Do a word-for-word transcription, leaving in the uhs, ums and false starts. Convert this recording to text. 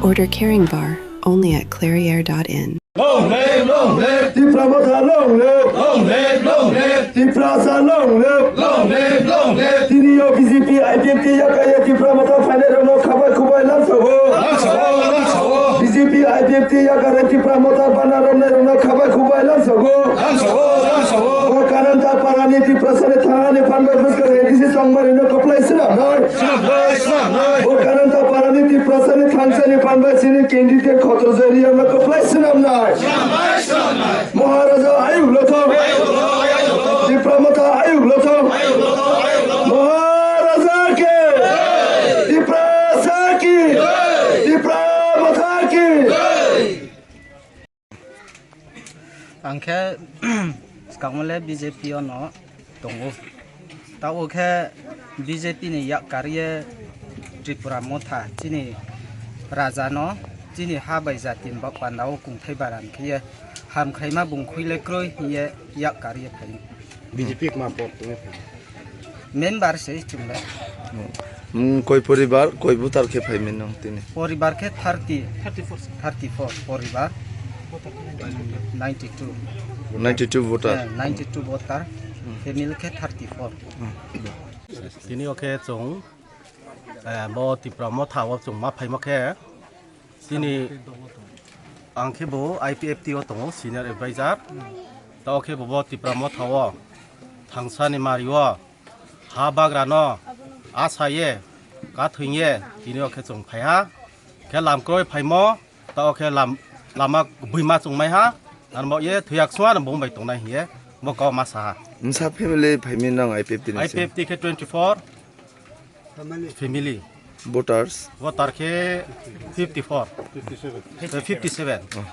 Order Caring Bar, only at clairiere dot in. Long live, long live, Tipra Motha, long live, long live, long live, Tiprasa, long live, long live, long live. Tini o B J P, I P F T yakar ye Tipra Motha phainai rokno khabai khubai lamsogo. Lamsogo, lamsogo. B J P, I P F T yakar ye Tipra Motha bana romnai rokno khabai khubai lamsogo. Lamsogo, lamsogo. O Kananta parani Tiprasani thangani phanbai bwskang A D C Chongmarino kwplai swnamnai. Swnamnai, swnamnai. O Kananta parani Tiprasani thangsani phanbai sini candidate Khotorjoi Riyangno kwplai swnamnai. Swnamnai, swnamnai. Maharaja ayuk lothok. Tipra Motha ayuk lothok. Maharaja ki. Tiprasa ki. Tipra Motha ki. Ang khe swkangmole B J P o no tongo. Tabo khe B J P ni yak kariye Tripura Motha chini raja no chini ha bai jati ni bak panda o kungthai baran khiye ham khaima bung khuile kroi hiye yak kariye phai. B J P kma pot tongwi phai. Member se chwngla. Hmm, koi poribar, koi voter khe phai mano tini? Poribar khe thirty, thirty-four poribar, ninety-two, Ninety-two voter. Eh, ninety-two voter, family khe thirty-four. Tini o khe chwng, eh, bo Tipra Motha o chwng ma phaima khe, tini ang khe bo I P F T o tongo, senior advisor. Tao khe bo, bo Tipra Motha o, thangsani mari o, ha bagra no, asa ye, kathwing ye, tini o khe chwng phai ha. Khe lam kroi phaimo, tao khe lam, lama buima chwng mai ha. Armo ye thwiyak sua no bung bai tongnai hiye, bo kau ma sa ha. Nsa family phaimi nang I P F T ni se? I P F T khe twenty-four. Family. Voters? Voter khe fifty-four. Fifty-seven. Eh, fifty-seven. Oh.